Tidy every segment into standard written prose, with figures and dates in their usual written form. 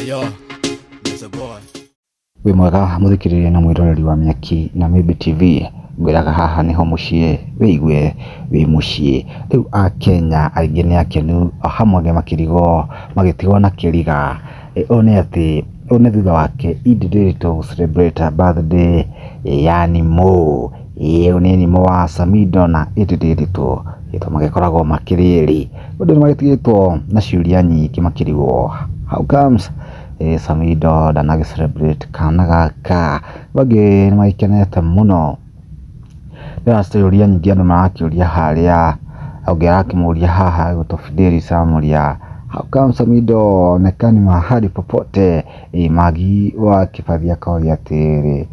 Ayo, it's a boy. Wĩ mwega mũthikĩrĩria na mwĩroreri wa Mĩaki na Mĩmbi TV. Ngwĩraga haha nĩho mũciĩ wĩigue wĩ mũciĩ. Rĩu akenya aingĩ nĩ akenu o hamwe angĩ makĩrigwo magĩtigwo na kĩriga. Ũũ nĩ atĩ ũũ nĩ thutha wake Edday Nderitu celebrate birthday ya Nimo. Ĩĩ ũyũ nĩ Nimo wa Samidoh na Edday Nderitu magĩkoragwo makĩrĩ erĩ. Andũ nĩ magĩtigĩtwo na ciũria nyingĩ makĩrigwo how comes Samidoh ndanagĩ celebrate kana gaka. Angĩ nĩ magĩkenete mũno. Ndĩrona ciũria nyingĩ andũ marakĩũria harĩa, ũngĩ arakĩmũria haha egwĩtwo Fidelis aramũria how come Samidoh haonekani mahali popote. Magi wa Kĩbathi akoria atĩrĩrĩ,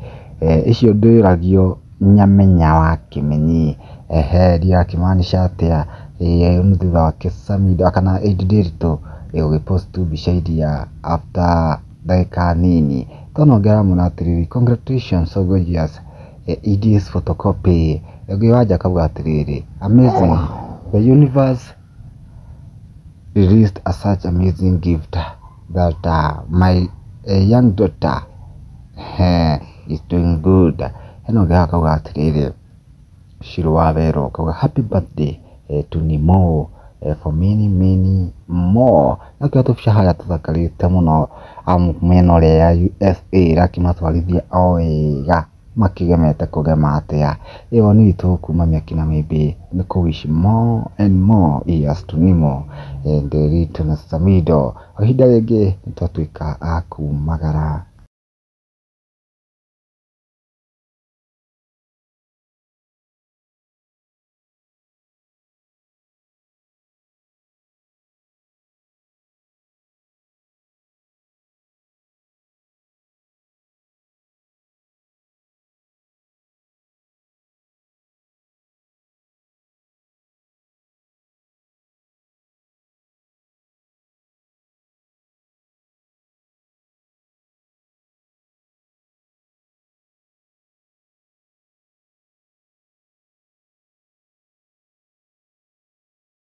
icio ndĩragio nyamenya wa Kĩmenyi, ehe ndiũĩ arakĩmaanisha atĩa. Nĩ thutha wake Samidoh kana Edday Nderitu gũgĩ post mbica iria after ndagĩka nini. Ndona ũngĩ aramwĩra atĩrĩrĩ, congratulations, so gorgeous, Eday's photocopy. Ũngĩ wanja akauga atĩrĩrĩ, amazing, the universe released a such amazing gift that my young daughter is doing good. Hena ũngĩ akauga atĩrĩrĩ, Shiro wa Wero akauga happy birthday to Nimo for many many more. Nakĩo tũbica harĩa tũthakarĩte mũno mĩena ĩrĩa ya USA ĩrakĩmatwarithia o wega makĩgemete kũgema atĩa. Ĩyo nĩ itũ kuma Mĩaki na Mĩmbi nĩ kũ wish more and more years to Nimo and Nderitu na Samidoh. O ihinda rĩngĩ nĩ twatuĩka a kumagara.